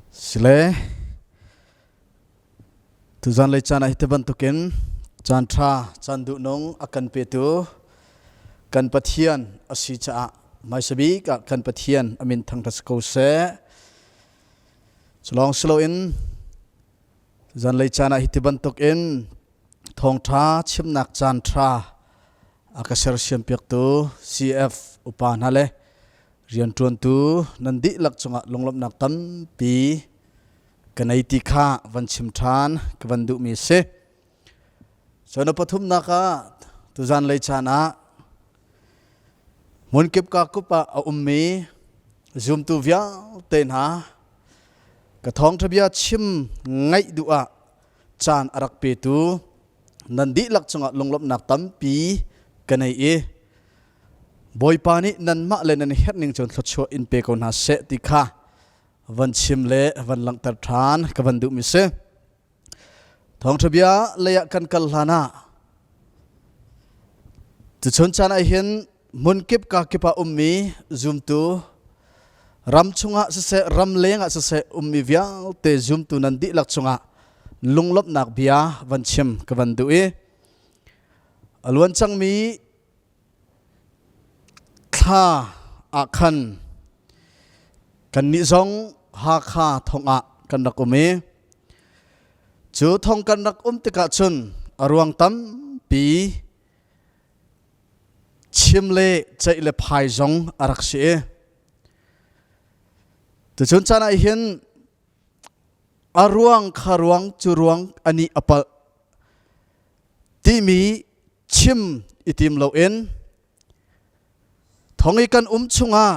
Sile tuzan lei caan ah hiti bantukin caan ṭha caan duhnung a kan petu kan Pathian a si caah hmaisa bik ah kan Pathian a min thangṭhat si ko seh. Culawng si loin zanlei caan ah hiti bantukin thawngṭha chimnak caan ṭha a ka sersiampiaktu CF upa hna le rianṭuantu nan dihlak cungah lunglawmhnak tampi ka nei ti kha van chim ṭhan ka van duhmi a si. Cun a pathumnak ah tuzan lei caan ah hmunkip ka kup ah a ummi zumtu vialte hna ka thawngṭha bia chim ngaih duh ah caan a rak petu nan dihlak cungah lunglawmhnak tampi ka nei i Bawipa nih nanmah le nan herhning cun thluachuah in pe ko hna seh ti kha van chim le van langhter ṭhan ka van duhmi si. Thawngṭha bia lei ah kan kal hlan ah tuchun caan ah hin hmunkip ka kip ah ummi zumtu ram chungah siseh ram leng ah siseh ummi vialte zumtu nan dihlak cungah lunglawmhnak bia van chim ka van duh i a luan cangmi Thla ah khan kannih zong Hakha thong ah kan rak um i cu thong kan rak um tikah cun a ruang tampi chim le ceih le phai zong a rak si i tuchun caan ah hin a ruang kha ruang cu ruang ani a palh timi chim i tim loin thong i kan um chungah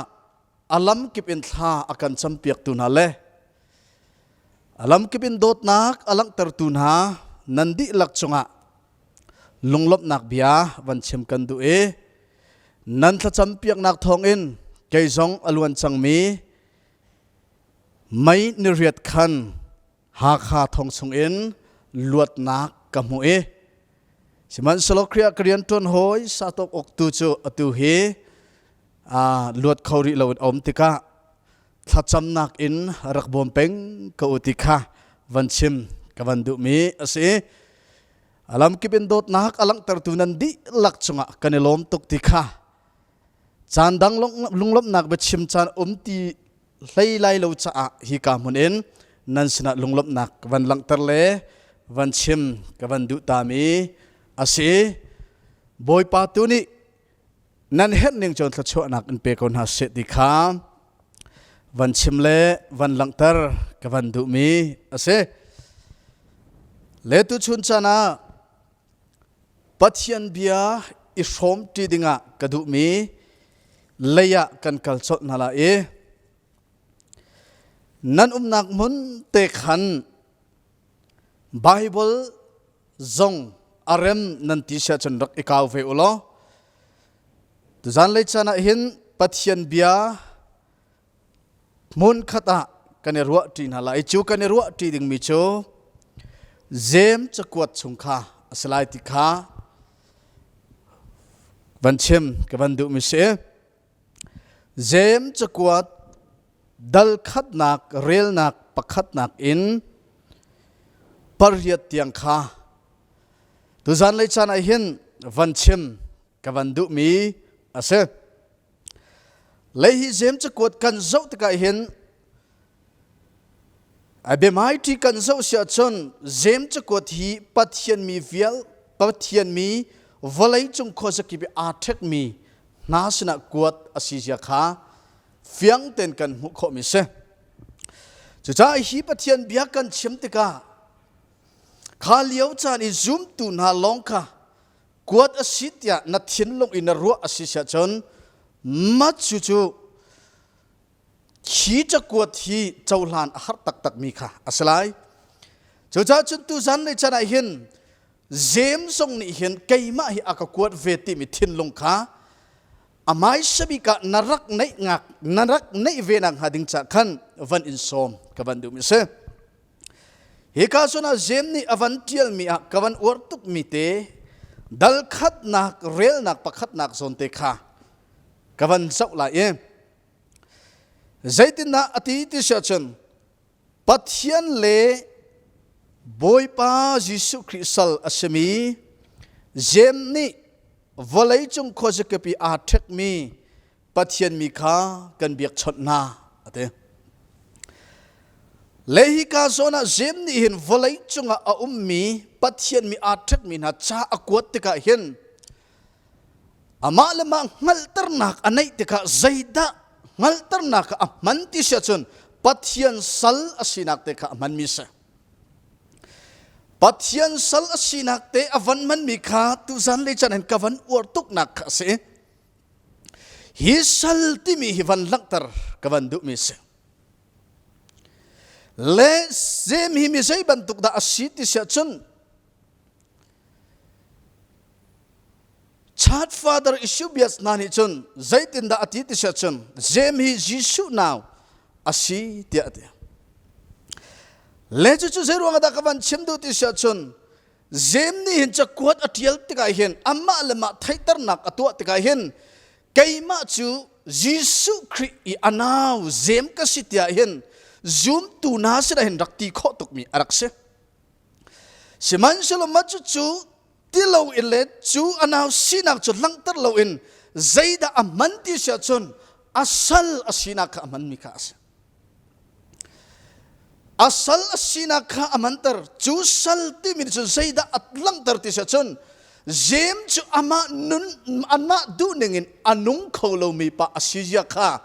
a lamkip in thla a kan campiaktu hna le a lamkip in dawtnak a langhtertu hna nan dihlak cungah lunglawmhnak bia van chim kan duh i nan thlacampiaknak thawngin kei zong a luan cangmi mei niriat khan Hakha thong chungin luatnak ka hmu i sihmanhsehlaw Khrih ka rianṭuan hawi satok uktu cu atu hi luat kho rih loin a um tikah thlacamnak in rak bawm peng ka u ti kha van chim ka van duhmi a si. A lamkip in dawtnak a langhtertu nan dihlak cungah kan i lawm tuk ti kha caan dang lunglawmhnak biachim caan um ti hlei lai lo caah hika hmun in nan sinah lunglawmhnak van langhter le van chim ka van duh tami a si. Bawipa tu nih nan herh ning cun thluachuahnak in pe ko hna seh ti kha van chim le van langhter ka van duhmi a si. Le tu chun caan ah Pathian bia i hrawm ṭi dingah ka duhmi lei ah kan kal colh hna lai i nan umnak hmun te khan Baibal zong a rem nan ti siah cun rak i kau ve u law tuzan lei caan ah hin Pathian bia hmun khat ah kan i ruah ṭi hna lai. Cu kan i ruah ṭi dingmi cu Jeim cakuat chung kha a si lai ti kha van chim ka van duhmi si. Jeim cakuat dal khatnak relnak pakhatnak in pariat tiang kha tuzan lei caan ah hin van chim ka van duhmi a si. Lei hi Jeim cakuat kan zoh tikah hin a biahmaiṭi kan zoh si ahcun Jeim cakuat hi Pathian mi vial Pathian mi vawlei cung khuazakip i aa ṭhekmi hna sinah kuat a si zia kha fiang tein kan hmuh khawhmi si. Cucaah hi Pathian bia kan chim tikah kha lio caan i zumtu hna lawng kha kuat a si tiah na thinlung in na ruah a si siahcun mat cu cu khi cakuat hi cohlan a har taktak mi kha a si lai. Cucaah cun tuzan lei chan ah hin James zong nih hin keimah hi a ka kuat ve timi thinlung kha amai sabik ah na rak neih ngak na rak neih ve nak hnga ding ca khan van in sawm ka van duhmi si. Hika zawn ah Jeim nih a van ṭialmi ah ka van uar tukmi te dal khatnak relnak pakhatnak zawn te kha ka van zoh lai i zeitindah a ti ti si ahcun. Pathian le Bawipa Jesuh Khrih sal a simi Jeim nih vawleicung khuazakip i aa ṭhekmi Pathian mi kha kan biakchawnh hna a ti. Le hika zawn ah Jeim nih hin vawlei cungah a ummi Pathian mi aa ṭhekmi hna ca a kuat tikah hin amah le mah hngalhternak a neih tikah zeidah hngalhternak a hman ti si ahcun Pathian sal a sinak te kha a hmanmi si. Pathian sal a sinak te a van hmanmi kha tuzan lei chan hin ka van uar tuknak kha a si. Hi sal timi hi van langhter ka van duhmi si. Le Sem hi mi zei bantuk dah a si ti siah cun Church Father Eusebius hna nih cun zeitindah a ti ti siah cun Jem hi Jesuh nau a si tiah a ti. Le cucu zei ruangah dah ka van chim duh ti siah cun Jeim nih hin cakuat a ṭial tikah hin amah le mah theihternak a tuah tikah hin keimah cu Jesuh Khrih i a nau Jeim ka si tiah hin zumtu hna sinah hin rak ti khawh tukmi a rak si. Sihmanhsehlaw mah cucu ti loin le cu a nau sinak cu langhter loin zeidah a hman ti si ahcun a sal a sinak kha a hmanmi kha a si. A sal a sinak kha a manter. Cu sal timi nih cun zeidah a langhter ti si ahcun Jeim cu amah nun amah duhning in a nung kho lomi pa a si zia kha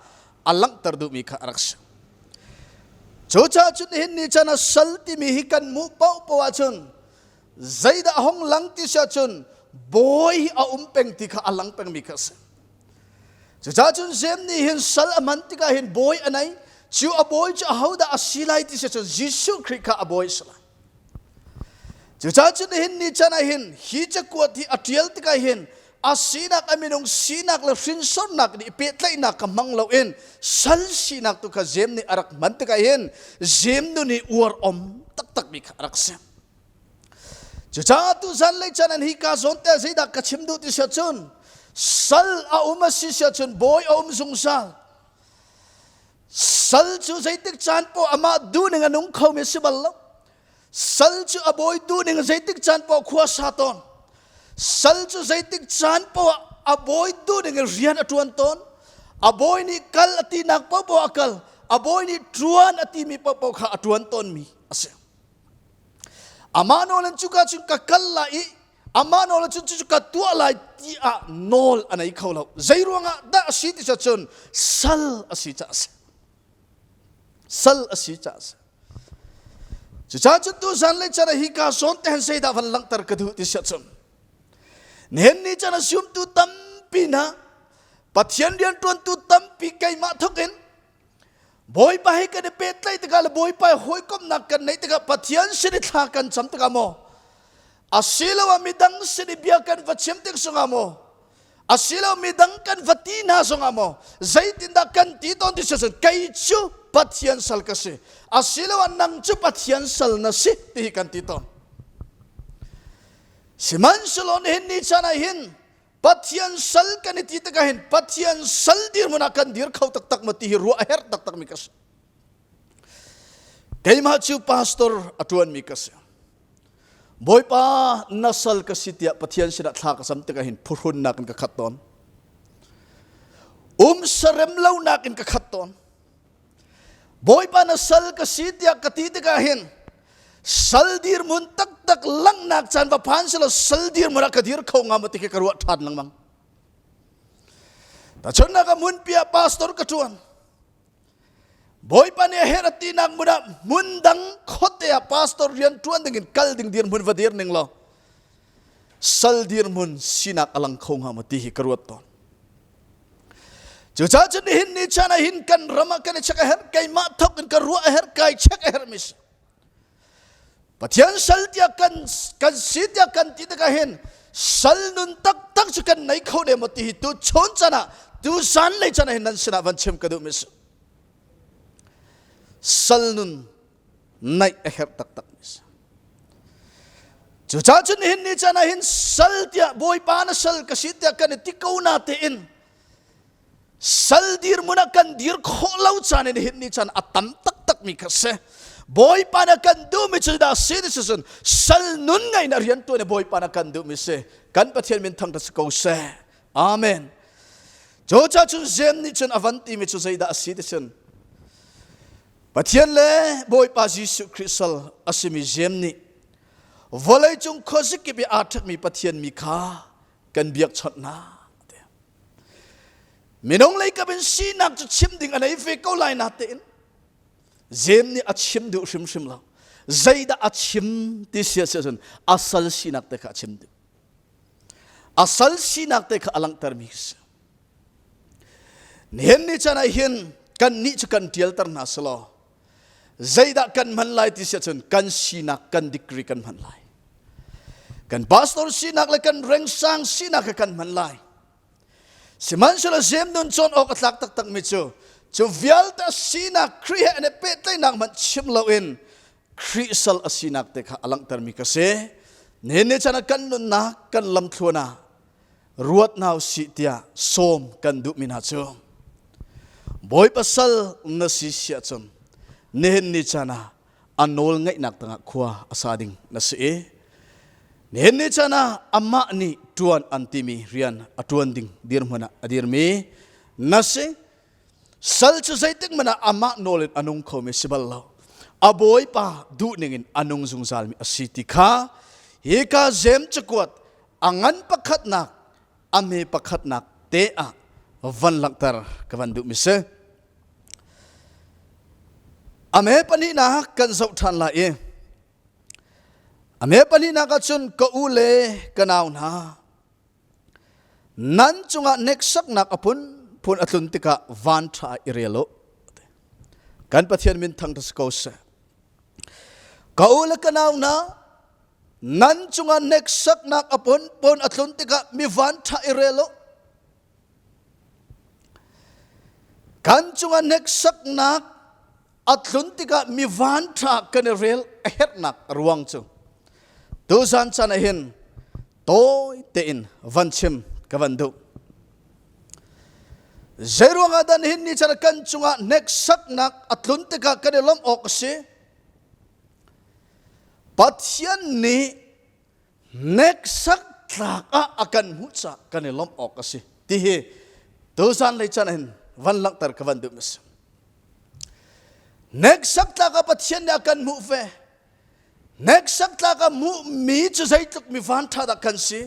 a langhter duhmi kha a rak si. Cucaah cun nihin ni chan ah sal timi hi kan hmuh paohpaoh ahcun zeidah a hung lang ti si ahcun bawi hi a um peng ti kha a lang pengmi kha a si. Cucaah cun Jeim nih hin sal a man tikah hin bawi a nei. Cu a bawi cu ahodah a si lai ti si cun Jesuh Khrih kha a bawi a si lai. Cucaah cun nihin ni chan ah hin hi cakuat hi a ṭial tikah hin a sinak a minung sinak le hrinsornak nih pehtlaihnak kha hmang loin sal sinak tu kha Jeim nih a rak hman tikah hin Jeim nun hi uar om taktakmi kha a rak si. Cucaah tu zanlei caan an hika zawn te zeidah ka chim duh ti si ahcun sal a um a si si ahcun bawi a um zungzal. Sal cu zeitik caan poah amah duhning a nung khomi a si bal lo. Sal cu a bawi duhning zeitik caan poah khua sa tawn. Sal cu zeitik caan poah a bawi duhning in rian a ṭuan tawn. A bawi nih kal a tinak paohpaoh a kal. A bawi nih ṭuan a timi paohpaoh kha a ṭuan tawnmi a si. Amah nawl in cuka cun ka kal lai i amah nawl cun cucu ka tuah lai ti ah nawl a nei kho lo. Zei ruangah dah a si ti cun sal a si caah a si. Sal a si caah a si. Cucaah cun tu zanlei can ah hika zawn te han zeidah van langhter ka duh ti siah cun nihin ni can a sumtu tampi hna Pathian rianṭuantu tampi keimah thawk in Bawipa he kan i pehtlaih tikah le Bawipa he hawikomhnak kan neih tikah Pathian sin i thla kan cam tikah maw asiloah midang sin i bia kan va chim tik zongah maw asilo midang kan va ti hna zongah maw zeitindah kan ti tawn ti cun kei cu Pathian sal ka si asiloah nang cu Pathian sal na si ti hi kan ti tawn sihmanhsehlaw nihin ni caan ah hin Pathian sal kan i ti tikah hin Pathian sal dirhmun ah kan dir kho taktak maw ti hi ruah a herh taktak mi ka si. Keimah cu pastor a ṭuanmi ka si. Bawipa na sal ka si tiah Pathian sinah thla ka cam tikah hin phuhrunnak in ka khat tawn. Um sarem lonak in ka khat tawn. Bawipa na sal ka si tiah ka ti tikah hin sal dirhmun taktak langhnak caan va phan selaw sal dirhmun ah ka dir kho hnga maw ti khi ka ruah ṭhan lengmang. Tachunnak ah hmunpi ah pastor ka ṭuan. Bawipa nih a herh a tinak hmun ah hmun dang khuate ah pastor rian ṭuan dingin kal ding dirhmun va dir ning law sal dirhmun sinak a lang kho hnga maw ti hi ka ruat tawn. Cucaah cun nihin ni chan ah hin kan ram ah kan i check a herh, keimah thawk in ka ruah a herh, kai check a herh mi si. Pathian sal tiah kan kan si tiah kan ti tikah hin sal nun taktak cu kan nei kho ne maw ti hi tu chun chan ah tu zan lei chan ah hin nan sinah van chim ka duh mi si. Sal nun naih a herh taktak mi si. Cucaah cun nihin ni caan ah hin sal tiah Bawipa na sal ka si tiah kan i ti ko na tein sal dirhmun ah kan dir khawh lo caan in nihin ni caan a tam taktak mi kha si. Bawipa na kan duhmi cu dah si ti cun sal nun ngei na rian tuan i Bawipa na kan duhmi si. Kan Pathian min thangṭhat si ko seh. Amen. Cu ca cun Jeim nih cun a van timi cu zeidah a si ti cun Pathian le Bawipa Jesuh Khrih sal a simi Jeim nih vawleicung khuazikip i aa ṭhekmi Pathian mi kha kan biakchawnh hna. Minung lei kap in sinak cu chim ding a nei ve ko lai na tein Jeim nih a chim duh hrimhrim lo. Zeidah a chim ti si a si ahcun a sal sinak te kha a chim duh. A sal sinak te kha a langhtermi si. Nihin ni chan ah hin kan nih cu kan ṭialter hna selaw zeidah kan hman lai ti si ahcun kan sinak kan degree kan hman lai. Kan pastor sinak le kan rengsang sinak kha kan hman lai. Sihmanhsehlaw zem nun cawn awk a tlak taktakmi cu cu vialte a sinak Khrih he an i pehtlaihnak hmanh chim loin Khrih sal a sinak te kha a langhtermi ka si. Nihin ni chan ah kan nunnak kan lamthluan ah ruat hna usih tiah sawm kan duhmi hna cu Bawipa sal na si si ahcun nihin ni caan ah a nawl ngeihnak tangah khua a sa ding na si i nihin ni caan ah amah nih ṭuan an timi rian a ṭuan ding dirhmun ah a dirmi na si. Sal cu zeitik hmanh ah amah nawl in a nung khomi si bal lo. A bawipa duhning in a nung zungzalmi a si ti kha hika Jeim cakuat a ngan pakhatnak a hme pakhatnak te ah van langhter ka van duhmi si. A hme pahnihnak kan zoh ṭhan lai i a hme pahnihnak ahcun ka u le ka nau hna Nan cungah hneksaknak a phunphun a tlun tikah van ṭha i rel u. Kan Pathian min thangṭhat si ko seh. Ka u le ka nau hna, nan cungah hneksaknak a phunphun a tlun tikah mi van ṭha i rel u. Kan cungah hneksaknak a tlun tikah mi van ṭha kan i rel a herhnak a ruang cu tuzan caan ah hin tawi tein van chim ka van duh. Zeiruang ah dah nihin ni caan kan cungah hneksaknak a tlun tikah kan i lawmh awk a si? Pathian nih hneksak tlak ah a kan hmuh caah kan i lawmh awk a si ti hi tuzan lei caan hin van langhter ka van duh mi si. Hneksak tlak ah Pathian nih a kan hmuh ve. Hneksak tlak ah hmuhmi cu zeitluk mi van ṭha dah kan si.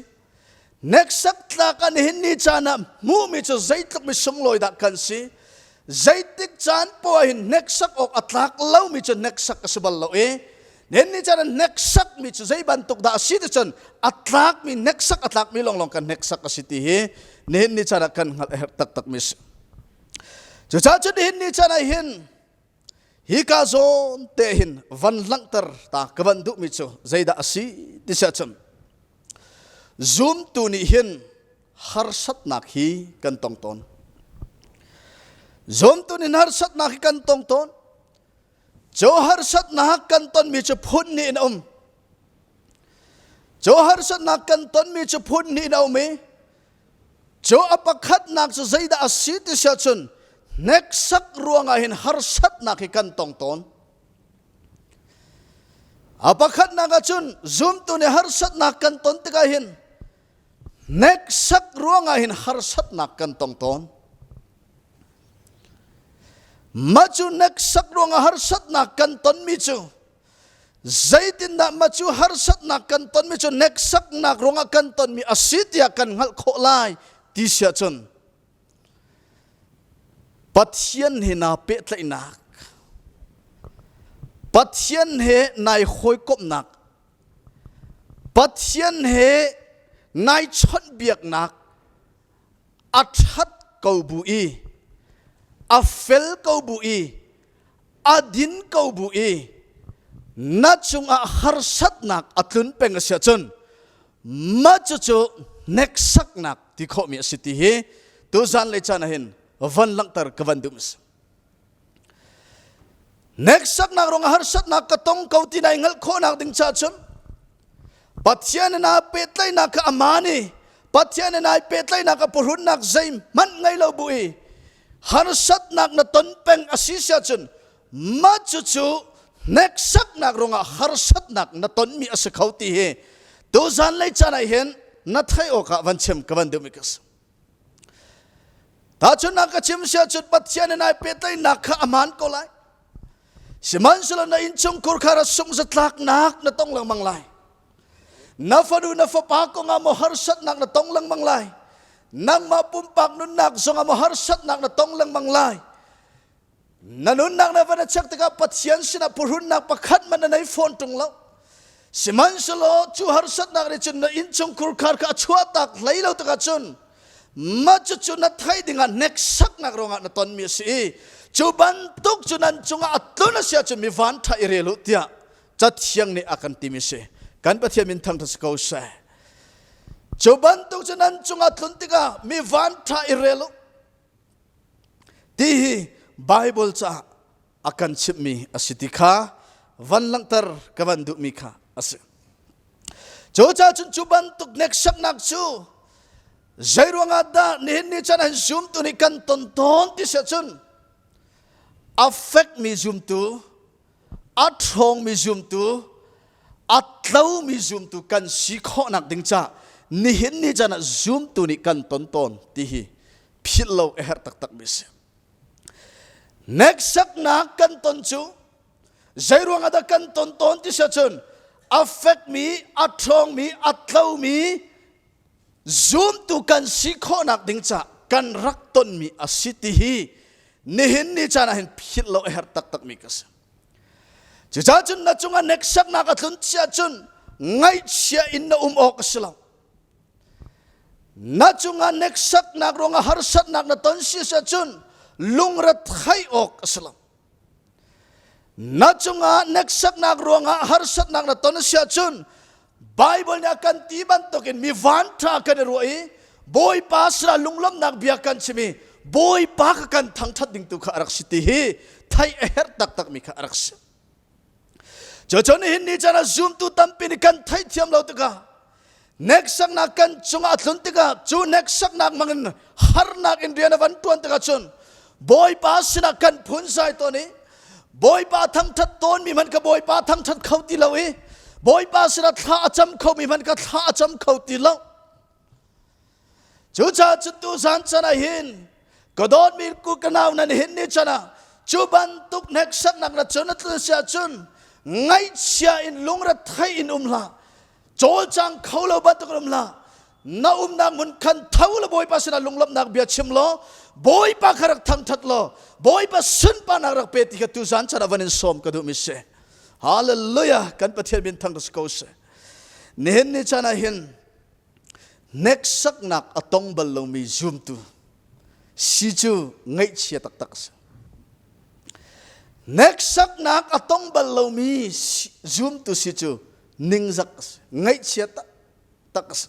Hneksak tlak ah nihin ni caan ah hmuhmi cu zeitluk mi sunglawi dah kan si. Zeitik caan poah hin hneksak awk a tlak lomi cu hneksak a si bal lo i nihin ni caan ah hneksakmi cu zei bantuk dah a si ti cun a tlakmi hneksak a tlakmi lawnglawng kan hneksak a si ti hi nihin ni caan ah kan hngalh a herh taktakmi a si. Cucaah cun nihin ni caan ah hin hika zawn te hin van langhter ta ka van duhmi cu zeidah a si ti siah cun zumtu nih hin harsatnak hi kan tong tawn. Zumtu nih harsatnak hi kan tong tawn. Cu harsatnak kan tonmi cu phun hnih in a um. Cu harsatnak kan tonmi cu phun hnih in a um i Cu a pakhatnak cu zeidah a si ti si ahcun hneksak ruangah hin harsatnak hi kan tong tawn. A pakhatnak ahcun zumtu nih harsatnak kan ton tikah hin hneksak ruangah hin harsatnak kan tong tawn. Mah cu hneksak ruangah harsatnak kan tonmi cu Zeitindah mah cu harsatnak kan tonmi cu hneksaknak ruangah kan tonmi a si tiah kan hngalh khawh lai ti si ahcun Pathian he naa pehtlaihnak Pathian he nai hawikomhnak Pathian he nai chawnhbiaknak a ṭhat ko bu i a fel ko bu i a din ko bu i na cungah harsatnak a tlun peng a si ahcun mah cucu hneksaknak ti khawhmi a si ti hi tuzan lei caan ah hin van langhter ka van duh si. Hneksaknak ruangah harsatnak ka tong ko ti nai hngalh khawhnak ding caah cun Pathian in aa pehtlaihnak kha aman i Pathian in ai pehtlaihnak a phuhrunnak zeihmanh ngei lo bu i harsatnak na ton peng a si si ahcun mah cucu Hneksaknak ruangah harsatnak na tonmi a si kho ti hi tuzan lei caan ah hin na theih awkah van chim ka van duhmi ka si. Tahchunhnak ka chim sia cun Pathian in ai pehtlaihnak kha a hmaan ko lai. Sihmanhsehlaw na innchungkhur kha ra sungh zatlaknak na tong lengmang lai. Na fanu na fapa kongah maw harsatnak na tong lengmang lai. Nangmah pumpak nunnak zongah maw harsatnak na tong lengmang lai. Na nunnak na van a check tikah Pathian sinah phuhrunnak pakhat man na nei fawn ṭung lo. Sihmanhsehlaw cu harsatnak nih cun na innchungkhur khar kha a chuahtak hlei lo tikah cun mah cucu na theih dingah hneksaknak ruangah na tonmi a si i cu bantuk cu nan cungah a tlun a si ahcun mi vanṭha i rel u tiah Cathiang nih a kan timi a si. Kan Pathian min thangṭhat si ko seh. Cu bantuk cu nan cungah tlun tikah mi vanṭha i rel u. Ti hi Bible caah a kan chimhmi a si ti kha van langhter ka van duhmi kha a si. Cucaah cun cu bantuk hneksaknak cu zeiruangah dah nihin ni chan an zumtu nih kan ton tawn ti si ahcun a fekmi zumtu a ṭhawngmi zumtu, a tlomi zumtu kan si khawhnak ding ca nihin ni caan ah zumtu nih kan ton tawn ti hi philh lo a herh taktak mi si. Hneksaknak kan ton cu zeiruang ah dah kan ton tawn ti si ahcun a fekmi, a ṭhawngmi, a tlomi zumtu kan si khawhnak ding ca kan rak tonmi a si ti hi nihin ni caan ah hin philh lo a herh taktakmi ka si. Cucaah cun na cungah hneksaknak a tlun cia cun ngaihchia in na um awk a si lo. Na cungah hneksaknak ruangah harsatnak na ton si cun lungretheih awk a si lo. Na cungah hneksaknak ruangah harsatnak na ton a si ahcun Bible nih a kan ti bantukin mi vanṭha kan i ruah i Bawipa sinah lunglawmhnak bia kan chim i Bawipa kha kan thangṭhat ding tu kha a rak si ti hi theih a herh taktakmi kha a rak si. Cucu nihin ni caan ah zumtu tampi nih kan theihthiam lo tikah Hneksaknak kan cungah a tlun tikah cu hneksaknak hmangin harnak in rian a van ṭuan tikah cun Bawipa sinah kan phunzai tawn i Bawipa thangṭhat tawnmi hmanh ka Bawipa thangṭhat kho ti lo i Bawipa sinah thla a cam khomi hmanh ka thla a cam kho ti lo. Cucaah cu tuzan chan ah hin ka dawtmi ku ka nau nan hin ni chan ah cu bantuk hneksaknak na cun na tlun si ahcun ngaihchia in lungrethei in um hlah cawlcang kho lo bantuk um hlah na umnak hmun khan tho la Bawipa sinah lunglawmhnak bia chim law Bawipa kha rak thangthat law Bawipa sunparnak rak pe ti kha tuzan chan ah van in sawm ka duhmi si Hallelujah kan Pathian min thang si ko seh nihin ni chan ah hin hneksaknak a tong bal lomi zumtu si cu ngaihchia taktak a si hneksaknak a tong bal lomi zumtu si cu ningzak a si ngaihchia taktak a si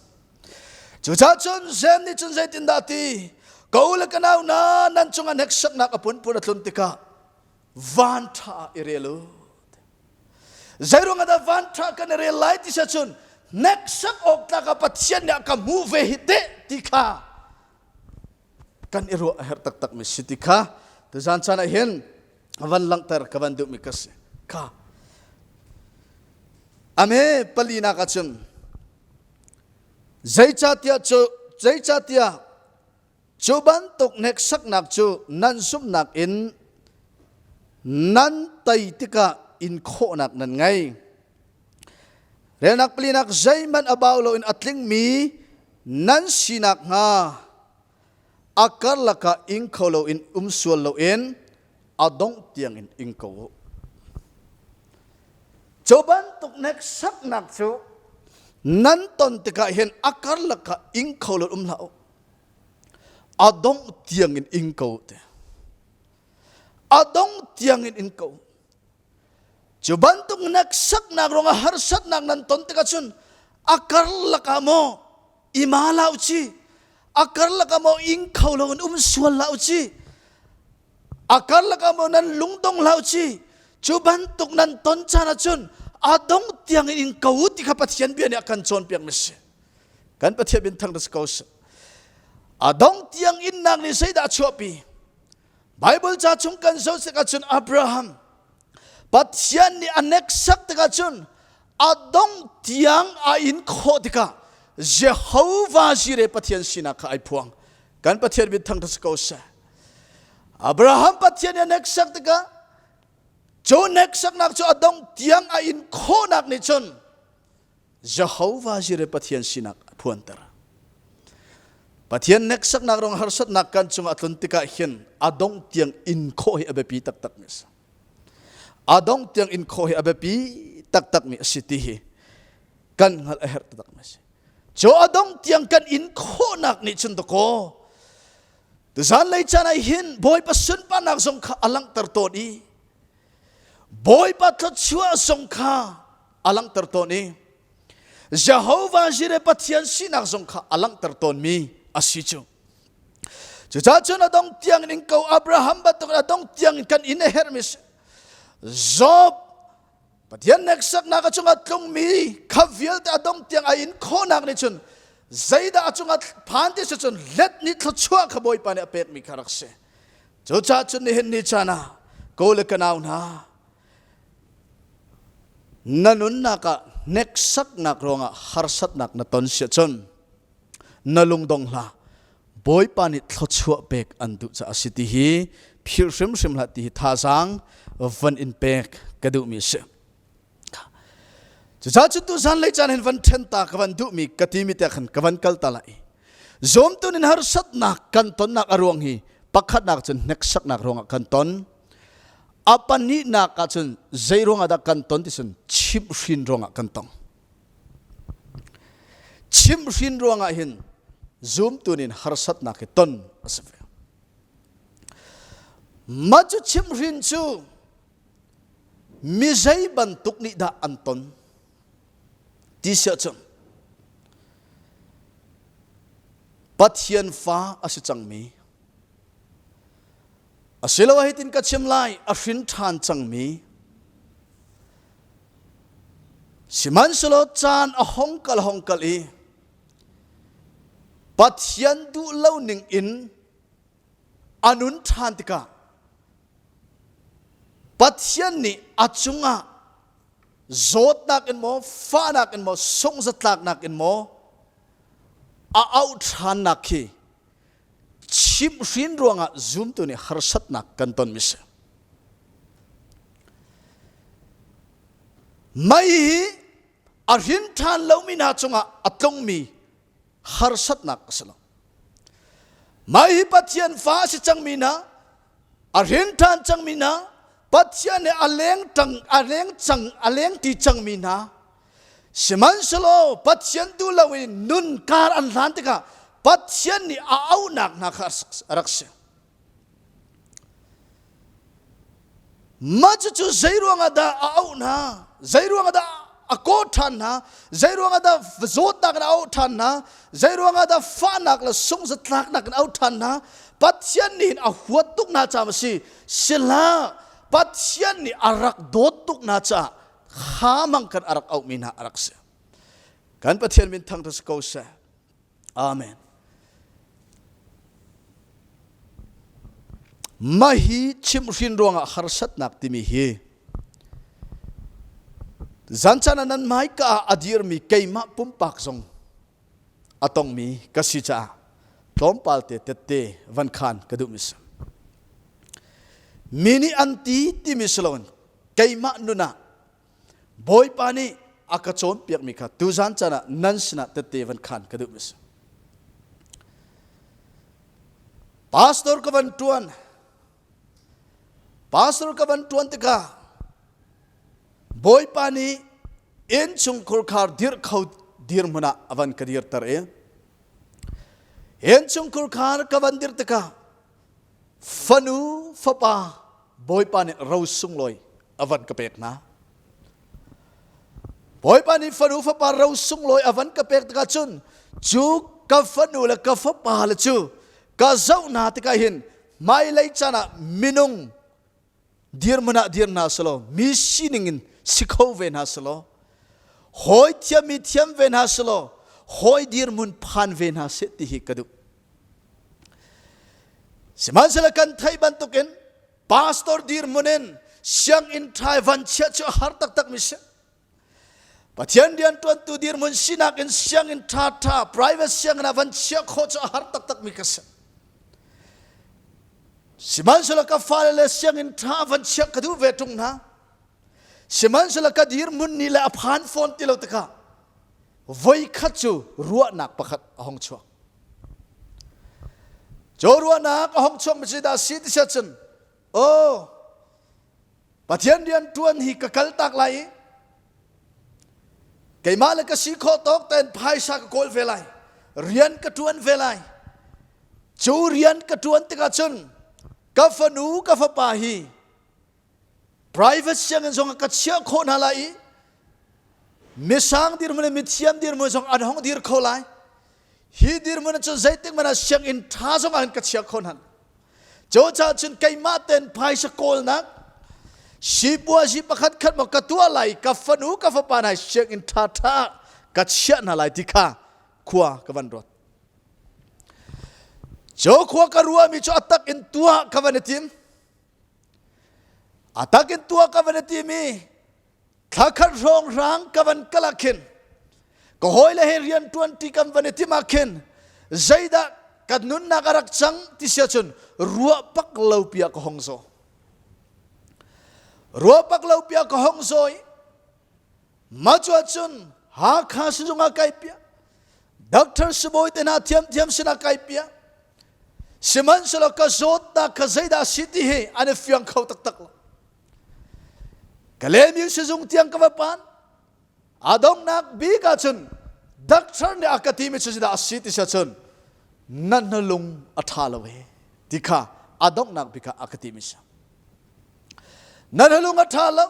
cucaah cun Zen nih cun zeitindah ti ka u le ka nau hna nan cungah hneksaknak a phunphun a tlun tikah van ṭha ah i rel u Zeiruang ah dah vanṭha kan i rel lai ti si cun hneksak awk tlak ah Pathian nih a ka hmuh ve hi teh ti kha kan i ruah a herh taktak mi si ti kha tuzan caan ah hin van langhter ka van duhmi ka si kha ame palinak ah cun zeicahtiah cu zeicahtiah Cu bantuk hneksaknak cu nan zumhnak in nan tei tikah in khawhnak nan ngei. Relnak palinak zeihmanh a bau loin a tlingmi nan sinak hnga a karlak ah ing kho loin um sual loin a dongh tiangin ing ko u. Cu bantuk hneksaknak cu nan ton tikah hin a karlak ah ing kho loin um hlah u. A dongh tiangin ing ko te. A dongh tiangin in ko. Cu bantuk hneksaknak ruangah harsatnak nan ton tikah cun a karlak ah maw ima lau chi a karlak ah maw ing kho lo in um sual lau chi a karlak ah maw nan lungdong lau chi cu bantuk nan ton caan ahcun a dong tiang in in ko ti kha Pathian bia nih a kan cawnpiak mi si. Kan Pathian min thang ko seh. A dong tiang innak nih zeidah a chuahpi? Bible ca chung kan zoh sik ahcun Abraham. Pathian nih a hneksak tikah cun a dongh tiang a in khawh tikah Jehovah Jireh Pathian sinak kha ai phuang. Kan Pathian min thangṭhat si ko seh. Abraham Pathian nih a hneksak tikah cu hneksaknak cu a dongh tiang a in khawhnak nih cun Jehovah Jireh Pathian sinak a phuanter. Pathian hneksaknak rong harsatnak kan cungah a tlun tikah hin a dongh tiang in khawh hi a biapi taktak mi a si. A dongh tiang in khawh hi a biapi taktak mi a si ti hi kan hngalh a herh taktak mi a si. Cu a dongh tiang kan in khawhnak nih cun dakaw tuzan lei caan ah hin Bawipa sunparnak zong kha a langhter tawn i Bawipa thluachuah zong kha a langhter tawn i Jehovah Jireh Pathian sinak zong kha a langhter tawnmi a si cu. Cucaah cun a dong tiang in ko Abraham bantuk a dong tiang in kan inn a herhmi si. Job Pathian hneksaknak a cungah tlungmi kha vialte a dong tiang a in khawhnak nih cun zeidah a cungah phan ti si cun let nih thluachuah kha Bawipa nih a pekmi kha rak si. Cucaah cun nihin ni caan ah ko le ka nau hna na nunnak ah hneksaknak ruangah harsatnak na ton si ahcun na lungdong hlah Bawipa nih thluachuah pek an duh caah a si ti hi philh hrimhrim hlah ti hi thazaang van in pek ka duhmi a si. Cucaah cu tuzan lei caan hin van ṭhen ta ka van duhmi ka timi te khan ka van kal ta lai. Zuamtu nin harsatnak kan tonnak a ruang hi pakhatnak cun hneksaknak ruangah kan ton. A pahnihnak ah cun zei ruangah dah kan ton ti cun chimhhrin ruangah kan tong. Chimhhrin ruangah hin zumtu nin harsatnak hi ton a si ve. Mah cu chimhhrin cu mi zei bantuk nih dah an ton ti siah cun Pathian fa a si cangmi asiloah hitin ka chim lai a hrin ṭhan cangmi sihmanhsehlaw caan a hong kal hong kal i Pathian duh lo ning in a nun ṭhan tikah Pathian nih a cungah zawtnak in maw fahnak in maw sungzatlaknak in maw a auh ṭhannak khi chimhhrin ruangah zumtu nih harsatnak kan tonmi si. Mei hi a hrin ṭhan lomi hna cungah a tlungmi harsatnak a si lo. Mah hi Pathian fa a si cangmi hna, a hrin ṭhan cangmi hna, Pathian nih a leng ṭang, a leng cang, a leng ti cangmi hna, sihmanhsehlaw Pathian duh lo in nun kar an hlan tikah Pathian nih a auhnak hna kha a rak si. Mah cucu zei ruangah dah a auh hna? Zei ruangah dah a kawh ṭhan hna? Zei ruangah dah zawtnak in a auh ṭhan hna? Zei ruangah dah fahnak le sungzatlaknak in a auh ṭhan hna? Pathian nih hin a huat tuk hna caah a si. Sihlah Pathian nih a rak dawt tuk hna caah kha mang kan a rak auhmi hna a rak si. Kan Pathian min thangṭhat si ko seh. Amen. Mah hi chimhhrin ruangah harsatnak timi hi zan caan ah nan hmaika ah a dirmi keimah pumpak zong a tongmi ka si caah tlawmpal te tette van khan ka duhmi si. Mi nih an ti timi si loin keimah nun ah Bawipa nih a ka cawnpiakmi kha tuzan caan ah nan sinah tette van khan ka duhmi si. Pastor ka van ṭuan. Pastor ka van ṭuan tikah Bawipa nih innchungkhur khar dirh kho dirhmun ah a van ka dirter i innchungkhur khar ka van dirh tikah fanu fapa Bawipa nih ro sunglawi a van ka pek hna. Bawipa nih fanu fapa ro sunglawi a van ka pek tikah cun cu ka fanu le ka fapa le cu ka zoh hna tikah hin hmailei caan ah minung dirhmun ah dir hna selaw mi sining in si kho ve hna selaw hawi thiam mi thiam ve hna selaw hawi dirhmun phan ve hna seh ti hi ka duh. Sihmanhsehlaw kan theih bantukin pastor dirhmun in Sianginn ṭha van chiah cu a har taktak mi si. Pathian rianṭuantu dirhmun sinak in sianginn ṭhaṭha private sianginn ah van chiah khawh cu a har taktak mi ka si. Sihmanhsehlaw ka fale le sianginn ṭha van chiah ka duh ve ṭung hna. Sihmanhsehlaw ka dirhmun nih le a phan fawn ti lo tikah voikhat cu ruahnak pakhat a hong chuak. Cu ruahnak a hong chuak mi cu dah si ti siah cun aw Pathian rian ṭuan hi ka kal tak lai i keimah le ka si khawh tawk tein phaisa ka kawl ve lai rian ka ṭuan ve lai cu rian ka ṭuan tikah cun ka fanu ka fapa hi private sianginn zong ka chiah khawh hna lai i misang dirhmun le mithiam dirhmun zong an hong dir kho lai hi dirhmun cun zeitik hmanh ah sianginn ṭha zong ah ka chiah khawh hna Cucaah cun keimah ten phaisa kawlnak sipuazi pakhat khat maw ka tuah lai ka fanu ka fapa hna sianginn ṭhaṭha ka chiah hna lai ti kha khua ka van ruat. Cu khua ka ruahmi cu a tak in tuah ka van i tim. A tak in tuah ka van i tim i Thla khat hrawnghrang ka van kal ah khin ka hawile he rian ṭuanṭi kan van i tim ah khin zeidah ka nunnak a rak cang ti sia cun ruah pak lo piah ka hong zaw. Ruah pak lo piah ka hong zaw i mah cu ahcun Hakha sizung ah kai piah Doctor sibawi te hna thiamthiam sinah kai piah sihmanhsehlaw ka zawtnak kha zeidah a si ti hi an i fiang kho taktak lo. Kalaymyo sizung tiang ka va pan. A donghnak bik ahcun doctor nih a ka timi cu zeidah a si ti si ahcun na hnalung a ṭha lo he ti kha a donghnak bik ah a ka timi si. Na hnalung a ṭha lo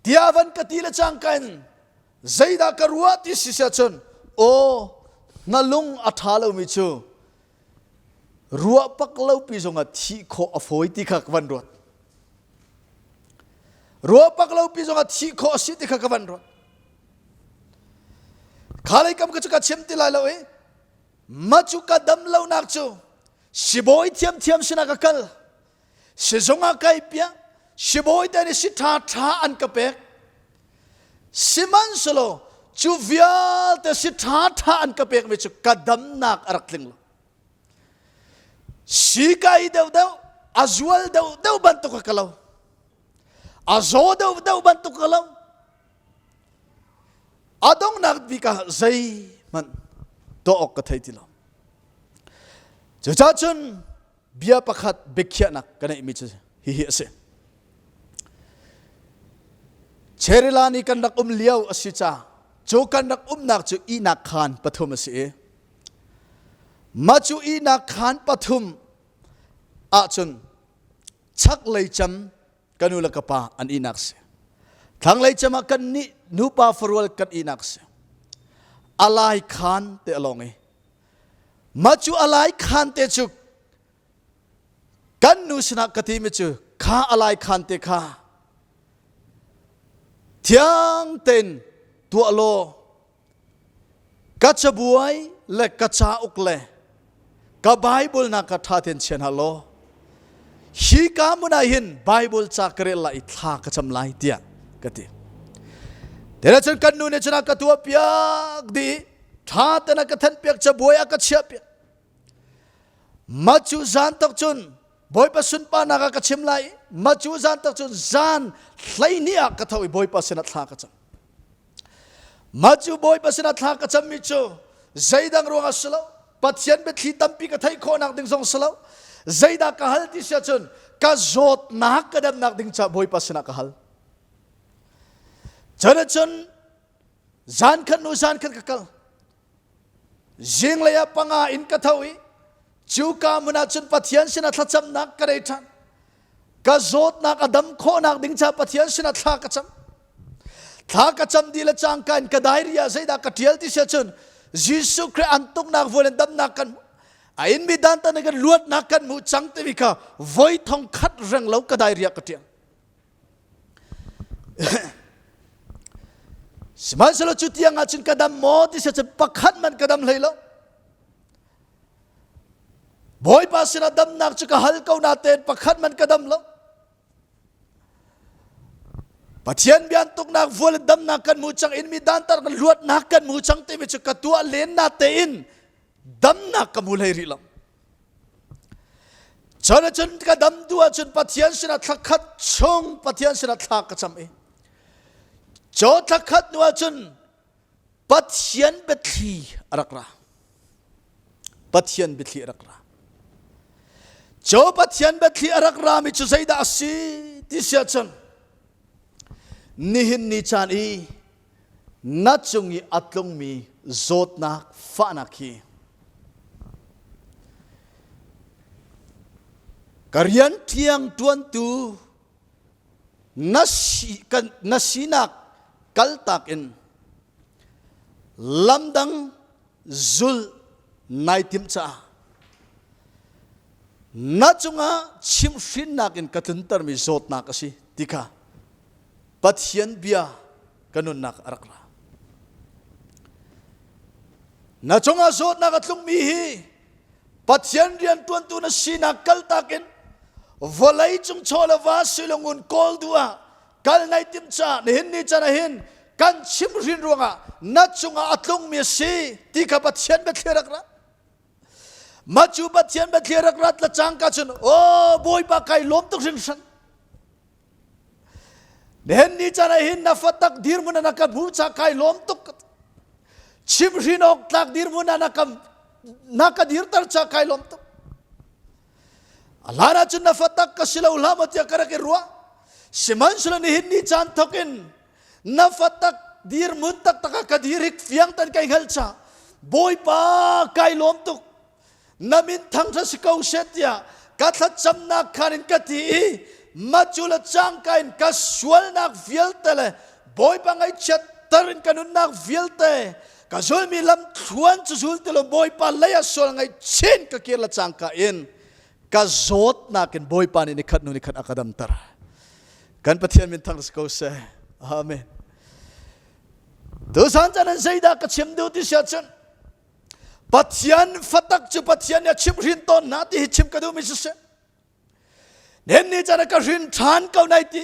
tiah van ka ti le cangka in zeidah ka ruah ti si si ahcun aw hnalung a ṭha lomi cu Ruah pak lopi zongah thih khawh a fawi ti kha ka van ruat. Ruah pak lopi zongah thih khawh a si ti kha ka van ruat. Kha lei kam ka cu ka chim ti lai lo i ma cu ka dam lonak cu sibawi thiamthiam sinah ka kal sizung ah kai piah sibawi te nih si ṭha ṭha an ka pek sihmanhsehlaw cu vialte si ṭha ṭha an ka pekmi cu ka damnak a rak tling lo si kai deuhdeuh a zual deuhdeuh bantuk a ka lo a zaw deuhdeuh bantuk ka lo a donghnak bik ah zeihmanh tuah awk ka thei ti lo cucaah cun bia pakhat biakhiahnak ka neihmi cu hihi a si. Cherila nih kan rak um lio a si ca cu kan rak umnak cu ihnak khaan pathum a si i mah cu ihnak khaan pathum ahcun chaklei cam ka nu le ka pa an ihnak si thlanglei cam ah kan nih nupa farual kan ihnak si alai khaan te a lawng i Mah cu a lai khaan te cu kan nu sinah ka timi cu kha a lai khaan te kha thiang tein tuah law ka cabuai le ka cauk le ka Bible na ka ṭha tein chian ha law hi ka hmun ah hin Bible ca ka rel lai i thla ka cam lai tiah ka ti. Tena cun kan nu nih cun a ka tuah piak dih ṭha ten a ka thenpiak cabuai a ka chiahpiak mah cu zan tak cun Bawipa sunparnak ah ka chim lai mah cu zan tak cun zan 12 ah ka tho i Bawipa sinah thla ka cam mah cu Bawipa sinah thla ka cammi cu zeidang ruangah si lo Pathian biathli tampi ka theih khawhnak ding zong si lo zeidah ka hal ti si ahcun ka zawtnak ka damnak ding ca Bawipa sinah ka hal cun cun Zan khat hnu zan khat ka kal. Zinglei ah panga in ka tho i cu ka hmun ah cun Pathian sinah thlacamnak ka nei ṭhan. Ka zawtnak a dam khawhnak ding caah Pathian sinah thla ka cam. Thla ka cam dih le cangka in ka diary ah zeidah ka ṭial ti si ahcun Jesuh Khrih an tuknak vuan in damnak kan hmuh. A inmi dantan in kan luatnak kan hmuh cang timi kha voi thong khat reng lo ka diary ah ka ṭial. Sihmanhsehlaw cu tiang ah cun ka dam maw ti si cun pakhat man ka dam hlei lo. Bawipa sinah damnak cu ka hal ko natein pakhat man ka dam lo. Pathian biantuknak vual in damnak kan mu cang in mi dantar kan luatnak kan mu cang timi cu ka tuah len na tein damnak ka mu hlei rih lo. Cun cun ka dam duh ahcun Pathian sinah thla khat chung Pathian sinah thla ka cam i Caw thla khat hnu ahcun Pathian biathli a rak ra. Pathian biathli a rak ra. Cu Pathian biathli a rak rami cu zeidah a si ti si ahcun nihin ni caan i na cung i a tlungmi zawtnak fahnak hi ka rian thiang ṭuantu na si kan na sinak kaltak in lamdang zulh nai timh caah na cungah chimhhrinnak in ka tluntermi zawtnak a si ti kha Pathian bia ka nunnak a rak ra. Na cungah zawtnak a tlungmi hi Pathian rianṭuantu na sinak kaltak in vawlei cung chaw le va silungun kawl duh ah kal nai tim caah nihin ni can ah hin kan chimhrin ruangah na cungah a tlungmi a si ti kha Pathian biathli rak ra. Mah cu Pathian biathli rak rat le cangka cun aw Bawipa kai lawm tuk hringhran. Nihin ni can ah hin na fatak dirhmun ah na ka hmuh ca kai lawm tuk. Chimhrin awk tlak dirhmun ah na ka na ka dirter ca kai lawm tuk. A hlan ahcun na fatak ka si lo hlah maw tiah ka rak i ruah. Sihmanhsehlaw nihin ni caan thawk in na fatak dirhmun taktak ah ka dir hik fiang tan kai hngalh ca Bawipa kai lawm tuk. Na min thangṭhat si ko seh tiah ka thlacamnak khan in ka ti i macu le cangka in ka sualnak vialte le Bawipa ngaihchiatter in ka nunnak vialte ka zulmi lamthluan cu zul ti lo Bawipa lei ah sual ngaihchin ka kir le cangka in ka zawtnak in Bawipa nih nikhat hnu nikhat a ka damter. Kan Pathian min thang si ko seh. Amen. Tuzan caan in zeidah ka chim duh ti si ahcun Pathian fatak cu Pathian nih a chimhrin tawn hna ti hi chim ka duhmi siseh. Nen ni caan ka hrin ṭhan ko nai ti,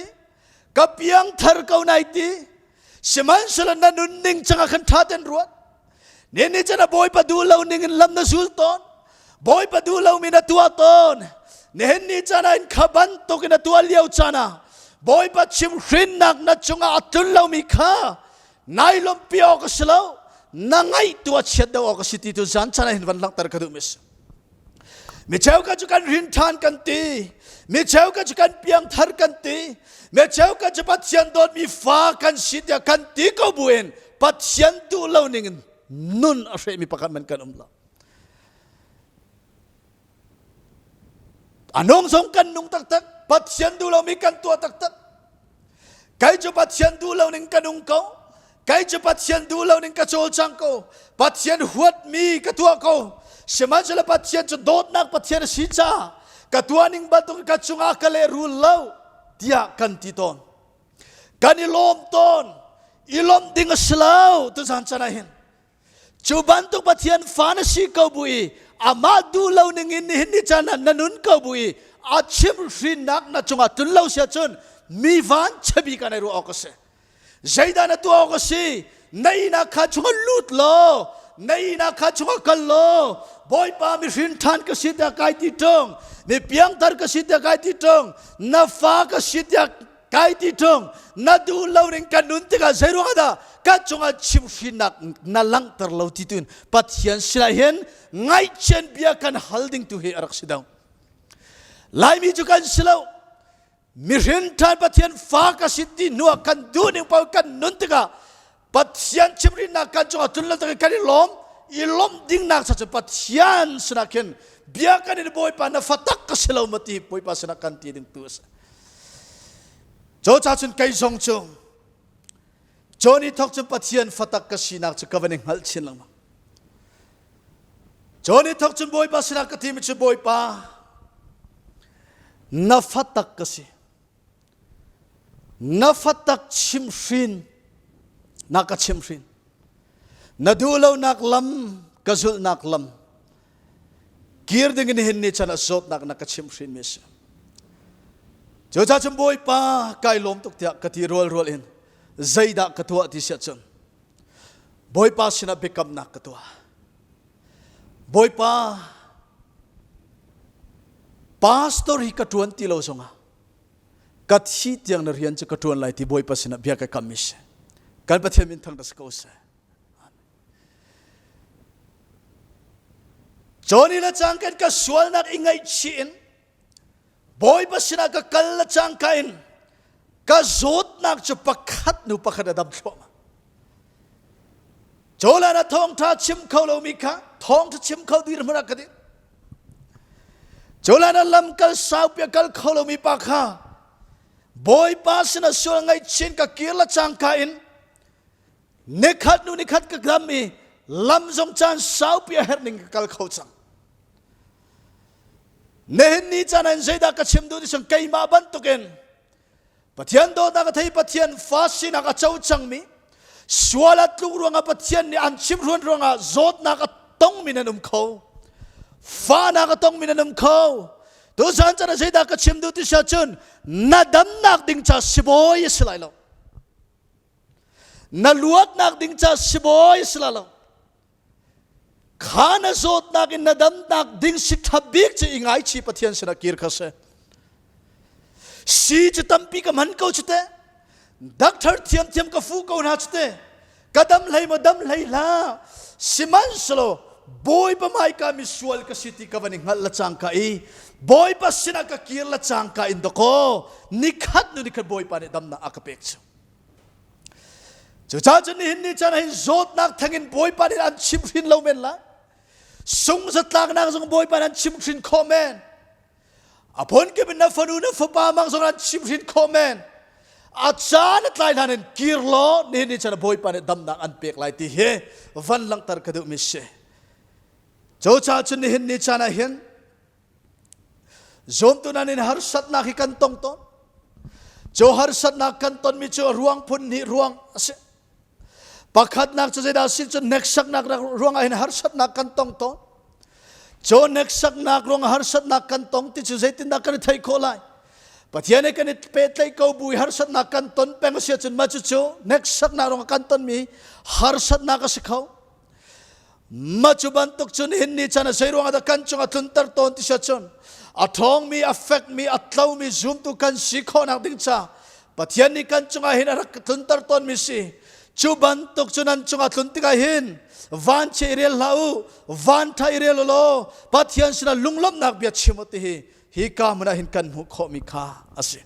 ka piang thar ko nai ti, sihmanhsehlaw na nunning cangah khan ṭha ten ruat. Nen ni caan Bawipa duh lo ning in lam na zul tawn, Bawipa duh lomi na tuah tawn. Nihin ni caan ah in kha bantuk in a tuah lio caan ah Bawipa chimhrinnak na cungah a tlun lomi kha nai lawmhpi awk a si lo na ngaih tu a chiat deuh awk a si ti tu zan chan ah hin van langhter ka duh mi si mi cheu ka cu kan rin ṭhan kan ti mi cheu ka cu kan piangthar kan ti mi cheu ka cu Pathian dawtmi fa kan si tiah kan ti ko buin Pathian duh lo ning in nun a hrehmi pakhat man kan um lo A nung zong kan nung taktak. Pathian duh lomi kan tuah taktak. Kei cu Pathian duh lo ning ka nung ko. Kei cu Pathian duh lo ning ka cawlcang ko. Pathian huatmi ka tuah ko. Sihmanhsehlaw Pathian cu dawtnak Pathian a si caah ka tuah ning bantuk ka cungah ka lehrul lo tiah kan ti tawn. Kan i lawm tawn. I lawmh ding a si lo tuzan chan ah hin. Cu bantuk Pathian fa na si ko bu i amah duh lo ning in nihin ni caan ah na nun ko bu i a chimhrinnak na cungah tlun lo si ahcun mi van chabi ka nei ruah awk a si. Zeidah na tuah awk a si? Na ihnak kha chungah lut law na ihnak kha chungah kal law Bawipa mihrin ṭhan ka si tiah kai ti ṭung mi piangthar ka si tiah kai ti ṭung na fa ka si tiah kai ti ṭung na duh lo ning kan nun tikah zeiruang dah ka cungah chimhrinnak na langhter lo ti tuin Pathian sinah hin ngaihchian bia kan hal ding tu hi a rak si deuh Laimi cu kan si lo mihrin ṭhan Pathian fa ka si ti hnuah kan duh ning paoh kan nun tikah Pathian chimhrinnak kan cungah tlun lo takin kan i lawm i lawmh dingnak cha cu Pathian sinah khin bia kan in Bawipa na fa tak ka si lo ma ti Bawipa sinah kan ti ding tu a si. Cu ca cun kei zong cu Johnny thawk cun Pathian fatak ka sinak cu ka van i hngalh chin lengmang. Johnny thawk cun Bawipa sinah ka timi cu Bawipa na fatak ka si. Na fatak chimhrin na ka chimhrin. Na duh lonak lam ka zulhnak lam kir ding in hin ni chan a zawtnak na ka chimhrin mi a si. Cucaah cun Bawipa kai lawm tuk tiah ka ti rualrual in zeidah ka tuah ti siah cun Bawipa sinah biakamnak ka tuah. Bawipa, pastor hi ka ṭuan ti lo zongah ka thi tiang na rian cu ka ṭuan lai ti Bawipa sinah bia ka kam mi si. Kan Pathian min thang si ko seh. Johnny le cangkan ka sualnak i ngaihchih in Bawipa sinah ka kal le cangka in ka zawtnak cu pakhat nu pakhat a dam thluahmah. Jolan a thawngṭha chim kho lomi kha thawngṭha chim kho dirhmun ah ka dir. Jolan a lamkal saupi a kal kho lomi pa kha Bawipa sinah sual ngaihchin ka kir le cangka in nikhat nu nikhat ka lam i lam zong caan saupi a herh ning ka kal kho cang. Nihin ni caan ah zeidah ka chim duh ti cun keimah bantukin Pathian dawtnak a thei Pathian fa sinak a co cangmi sual a tluk ruangah Pathian nih an chimhruan ruangah zawtnak a tongmi nan um kho. Fahnak a tongmi nan um kho. Tuzan caan ah zeidah ka chim duh ti si ahcun na damnak ding ca sibawi a si lai lo. Na luatnak ding ca sibawi a si lai lo. Kha na zawtnak in na damnak ding si ṭha bik cu i ngaichih Pathian sinah kir kha si. Si cu tampi ka hman ko cu te. Doctor thiamthiam ka fu ko hna cu te. Ka dam hlei maw dam hlei hlah. Sihmanhsehlaw Bawipa hmaika misual ka si ti ka van i hngalh la cangka i Bawipa sinah ka kir la cangka in dakaw nikhat nu nikhat Bawipa nih damnak a ka pek cu. Cucaah cun nihin ni caan ah hin zawtnak theng in Bawipa nih an chimhhrin lo men lai. Sung zatlaknak zong Bawipa nih an chimhhrin khawh men. A phunkip in na fanu na fapa mang zong an chimhhrin khawh men. A caan a tlai hlan in kir law nihin ni caan ah Bawipa nih damnak an pek lai ti hi van langhter ka duhmi si. Cucaah cun nihin ni caan ah hin Zumtu nan in harsatnak hi kan tong tawn. Cu harsatnak kan tonmi cu ruang phun hnih ruang a si. Pakhatnak cu zeidah si cu hneksaknak ruangah hin harsatnak kan tong tawn. Cu hneksaknak ruangah harsatnak kan tong ti cu zeitindah kan i theih khawh lai? Pathian he kan i pehtlaih ko bu i harsatnak kan ton peng a si ahcun mah cucu hneksaknak ruangah kan tonmi harsatnak a si kho. Mah cu bantuk cun hin ni chan a zei ruangah dah kan cung a tlunter tawn ti si cun a ṭhawngmi a fekmi a tlomi zumtu kan si khawhnak ding ca Pathian nih kan cungah hin a rak tlunter tawnmi si cu bantuk cu nan cungah tlun tikah hin vanchia i rel hlah u van ṭha i rel u law Pathian sinah lunglawmhnak bia chim u ti hi hi ka hmun ah hin kan hmuh khawhmi kha a si.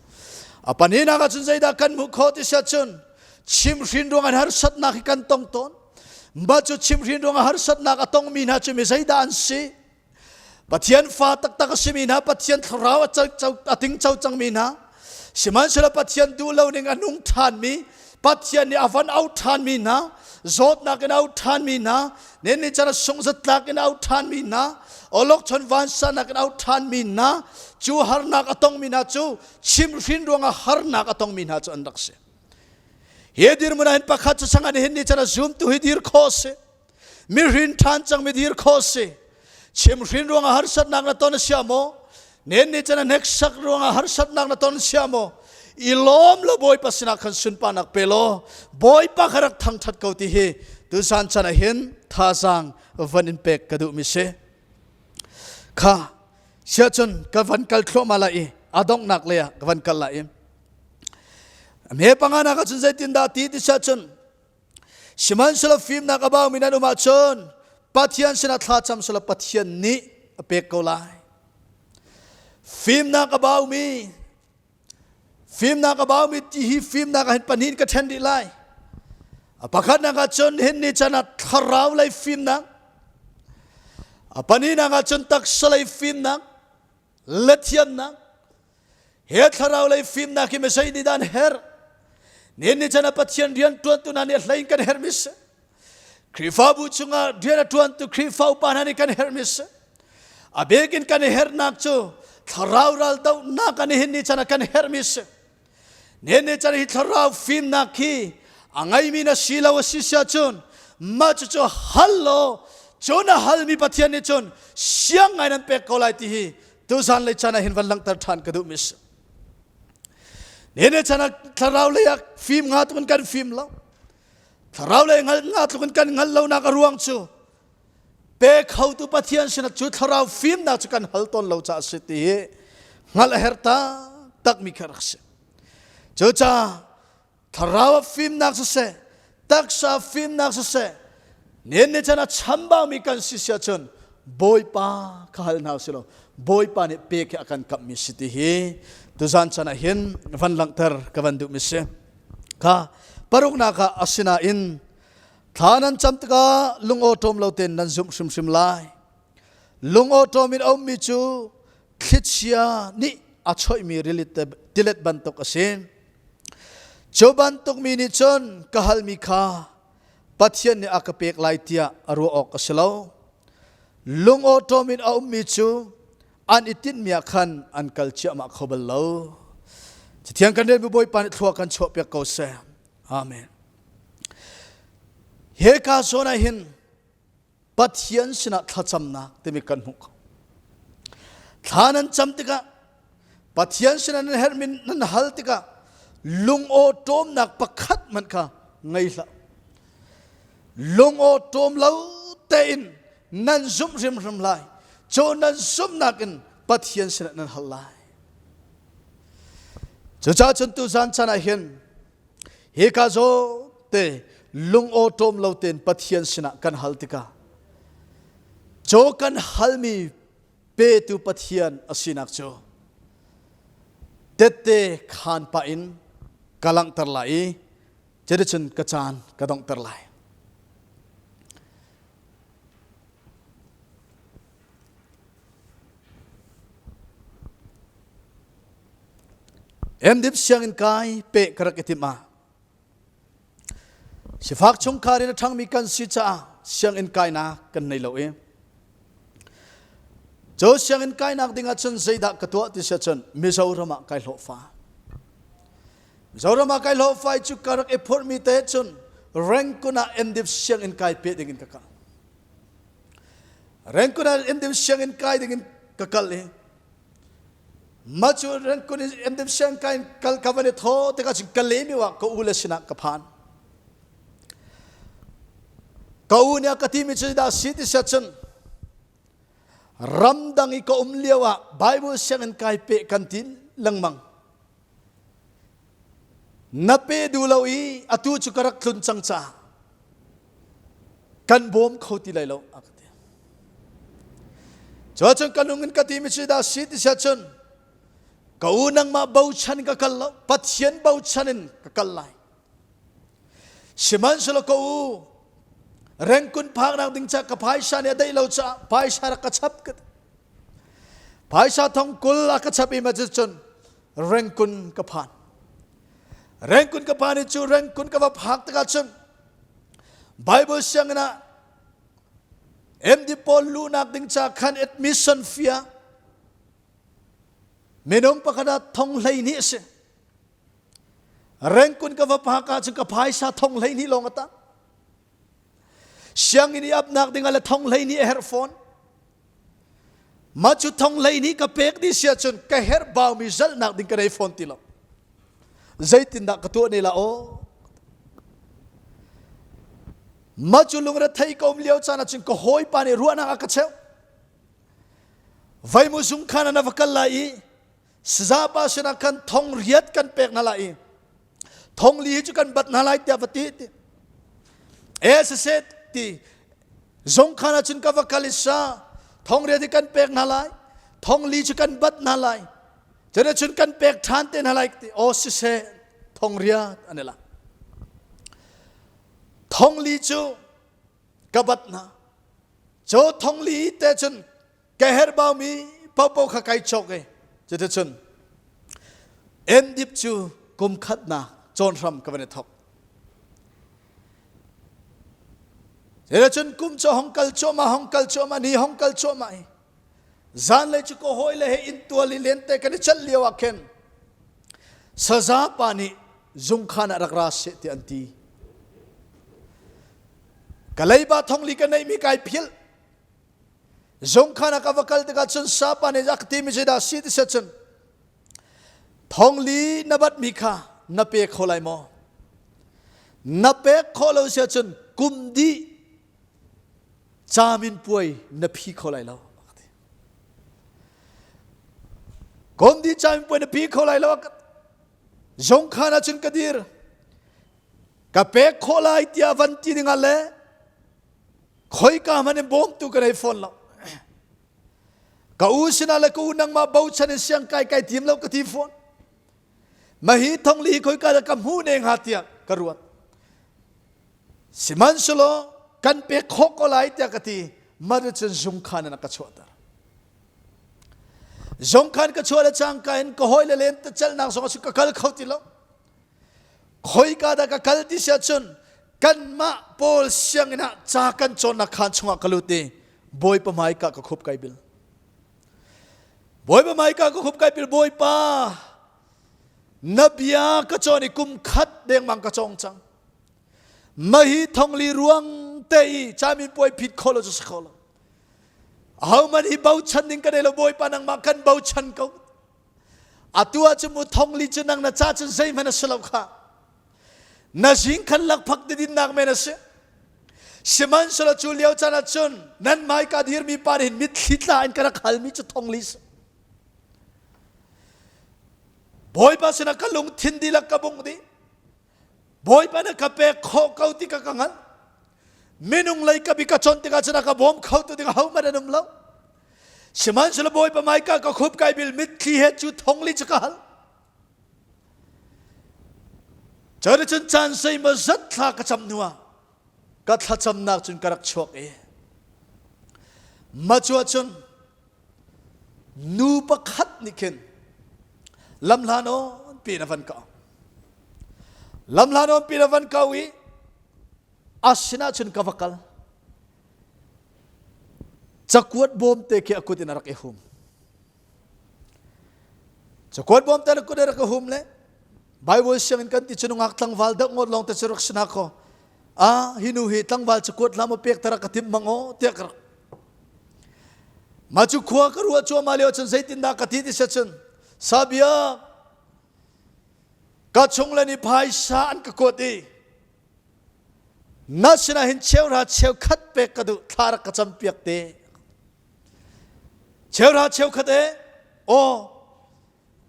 A pahnihnak ah cun zeidah kan hmuh khawh ti si ahcun chimhhrin ruangah harsatnak hi kan tong tawn. Mah cu chimhhrin ruangah harsatnak a tongmi hna cu mi zeidah an si? Pathian fa taktak a simi hna, Pathian thlarau a tingco cangmi hna, sihmanhsehlaw Pathian duh lo ning a nung ṭhanmi, Pathian nih a van auh ṭhanmi hna, zawtnak in auh ṭhanmi hna, nen nih chan a sungzatlak in auh ṭhanmi hna, awlokchon vansannak in auh ṭhanmi hna, cu harnak a tongmi hna cu chimhhrin ruangah harnak a tongmi hna cu an rak si. Hi dirhmun ah hin pakhat cu sang an hin ni chan a zumtu hi dir khawh si. Mi hrin ṭhan cang mi dir khawh si. Chimhrin ruangah harsatnak na ton a sia maw? Nen ni chan a hneksak ruangah harsatnak na ton sia maw? I lawm lo Bawipa sinah khan sunparnak pe law Bawipa kha rak thangṭhat ko ti hi tuzan chan ah hin thazaang van in pek ka duhmi si. Kha siahcun ka van kal thluahmah lai i a donghnak lei ah ka van kal lai i Me panganak ahcun zeitindah ti ti siahcun sihmanhsehlaw fimnak a baumi nan um ahcun Pathian sinah thlacam selaw Pathian nih a pek ko lai. Fimnak a baumi fimnak a baumi ti hi fimnak ah hin pahnih ka ṭhen rih lai. A pakhatnak ahcun hin ni chan ah thlarau lei fimnak a pahnihnak ahcun taksa lei fimnak le thiamnak He thlarau lei fimnak hi mei nih dah an herh? Nihin ni chan ah Pathian rian ṭuantu hna nih a hlei in kan herhmi si. Khrihfabu chungah rian a ṭuantu Khrihfa upa hna nih kan herhmi si. A bik in kan i herhnak cu thlarau ral dohnak ah nihin ni chan ah kan herhmi si. Nihin ni chan hi thlarau fimnak hi a ngeimi na si lo a si si ahcun mah cucu hal law cu na halmi Pathian nih cun siang ngai nan pek ko lai ti hi tuzan lei caan ah hin van langhter ṭhan ka duhmi si. Nene chan ah thlarau lei ah fim nga tluk in kan fim lo. Thlarau lei ngal nga tluk in kan ngal lo nak a ruang cu pe khotu Pathian sinah cu thlarau fimnak cu kan hal tawn lo caah a si ti hi hngalh a herh taktak mi kha rak si. Cucaah thlarau ah fimnak siseh, taksa fimnak siseh, nen nih chan a chambaumi kan si si ahcun Bawipa kha hal hna usih law Bawipa nih pek hi a kan kamhmi si ti hi tuzan chan ah hin van langhter ka van duhmi si. Kha paruknak ah asinain Thla nan cam tikah lungawṭawm lo tein nan zumh hrimhrim lai. Lungawṭawm in a ummi cu thlichia nih a choihmi rili tilet bantuk a si. Cu bantuk mi nih cun ka halmi kha Pathian nih a ka pek lai tiah a ruah awk a si lo. Lungawṭawm in a ummi cu an i tinhmi ah khan an kal ciahmah kho bal lo. Cathiang kan relmi Bawipa nih thlua kan chuahpiak ko seh. Amen. Hika zawn ah hin Pathian sinah thlacamnak timi kan hmuh ko. Thla nan cam tikah Pathian sinah nan herhmi nan hal tikah lungawṭawmnak pakhat hmanh kha ngei hlah. Lungawṭawm lo tein nan zumh hrimhrim lai. Cu nan zumhnak in Pathian sinah nan hal lai. Cucaah cun tuzan chan ah hin Hika zaw te lungawṭawm lo tein Pathian sinah kan hal tikah caw kan halmi petu Pathian a sinak cu tette khaan pah in ka langhter lai i cuticun ka caan ka donghter lai. MDip sianginn kai peh ka rak i timh ah sifak chungkhar in a ṭhangmi kan si caah sianginn kainak kan nei lo i cu sianginn kainak ding ahcun zeidah ka tuah ti si ahcun Mizoram ah kai hlawhfa. Mizoram ah kai hlawhfa i cu ka rak i phurhmi te cun Rangoon ah MDip sianginn kai peh ding in ka kal. Rangoon ah MDip sianginn kai ding in ka kal i Mah cu Rangoon in MDM siangkai in kal ka van i thaw tikah cun ka lemi ah ka u le sinah ka phan. Ka u nih a ka timi cu dah si ti sia cun ramdang i ka um lio ah Bible sianginn kai pe kan ti lengmang. Na pe duh lo i atu cu ka rak tlun cang caah kan bawm kho ti lai lo a ka ti. Cuacun ka nung in ka timi cu dah si ti sia cun ka u nangmah bochan ka kal lo Pathian bochan in ka kal lai. Sihmanhsehlaw ka u Rengkun phaknak ding ca ka phaisa nih a deih lo caah phaisa rak ka chap ka ti. Phaisa thong 20 a ka chap i ma cun Rengkun ka phan. Rengkun ka phan i cu Rengkun ka va phak tikah cun Bible sianginn ah MD Paul luhnak ding ca khan admission fee ah minung pakhat ah thong 12 a si. Rengkun ka va phak ah cun ka phaisa thong 12 lawng a tang. Sianginn i apnak ding ah le thong 12 a herh fawn. Mah cu thong 12 ka pek dih si ahcun ka herh baumi zalhnak ding ka nei fawn ti lo. Zeitindah ka tuah ne la aw? Mah cu lungrethei ka um lio caan ahcun ka hawipa nih ruahnak a ka cheuh. Vaimu zung khan ah na va kal lai i sazapa sinah khan thong riat kan pek hna lai i thong li hi cu kan bat hna lai tiah va ti ti. E siseh ti Zungkhan ah cun ka va kal i sa thong riat hi kan pek hna lai thong li cu kan bat hna lai cun cun kan pek ṭhan te hna lai ti aw siseh thong riat an i lak thong li cu ka bat hna cu thong li te cun ka herhbaumi popo kha kai chok i cuticun MDip cu kum khatnak cawn hram ka van i thok cun kum cu hong kal cuahmah hong kal cuahmah ni hong kal cuahmah i zanlei cu ka hawi le he inntual i lente kan i celh lio ah khin saza pa nih zungkhan ah rak ra seh tiah an ti ka leiba thongli ka neihmi kai philh Zungkhan ah ka va kal tikah cun sapa nih a ka timi zeidah a si ti cun. Thongli na batmi kha na pe kho lai maw? Na pek khawh lo si ahcun kum dih camin puai na phi kho lai lo. Kum dih camin puai na phi kho lai lo. Zongkhan ahcun ka dir. Ka pek khawh lai tiah van ti dingah le khoika hmanh in bawmtu ka nei fawn lo. Ka u sinah le ka u nangmah bochan in siang kai kai tim lo ka ti fawn. Mahi thongli hi khoika dah ka hmuh ne hnga tiah ka ruat. Sihmanhsehlaw kan pek khawh ko lai tiah ka ti. Mah cun zungkhan in a ka chuahter. Zungkhan ka chuah le cangka in ka hawile len celhnak zong a ka kal kho ti lo. Khoika dah ka kal ti si ahcun kanmah pawl sianginn ah ca kan cawnnak khaan chungah ka lut i Bawipa hmaika ka khup kai bil. Bawipa hmaika ka khup kai bil Bawipa na bia ka cawn i kum khat dengmang ka cawng cang. Mahi thongli ruang te i camin puai phit kho lo cu si kho lo. Ahohmanh hi bochan ding ka nei lo Bawipa nangmah kan bochan ko. Atu ah cun mu thongli cu nang na ca cun zeihmanh a si lo kha. Na zing khan lakphak ti dinnak men a si. Sihmanhsehlaw cu lio caan ah cun nan hmaika dirmi pa nih mitthli tla in ka rak halmi cu thongli si. Bawipa sinah ka lungthin dihlak ka bungh dih. Bawipa na ka pek khawh ko ti ka ka hngalh. Minung lei ka bi ka chawnh tikah cun a ka bawm kho tu ding ahohmanh an um lo. Sihmanhsehlaw Bawipa hmaika ka khup kai bil mitthli he cu thongli cu ka hal. Cun cun caan zeimaw zat thla ka cam hnu ah ka thlacamnak cun ka rak chuak i macu ah cun nu pakhat nih khin lamhla nawn piin a van ka lamhla nawn piin a van kau i a sinah cun ka va kal cakuat bawm te khi a kut in a rak i hum cakuat bawm te a kut in a rak i hum le Bible sianginn kan ti cu nungak tlangval deuh ngawt lawng te cu rak si na kho a hi nu hi tlangval cakuat hlam a pek tarak ka timh mang aw tiah ka rak mah cu khua ka ruah cuahmah lio cun zeitindah ka ti ti si cun sabia ka chung le nih phaisa an ka kuat i na sinah hin cheuhra cheukhat pek ka duh thla rak ka cam piak te cheuhra cheukhat e aw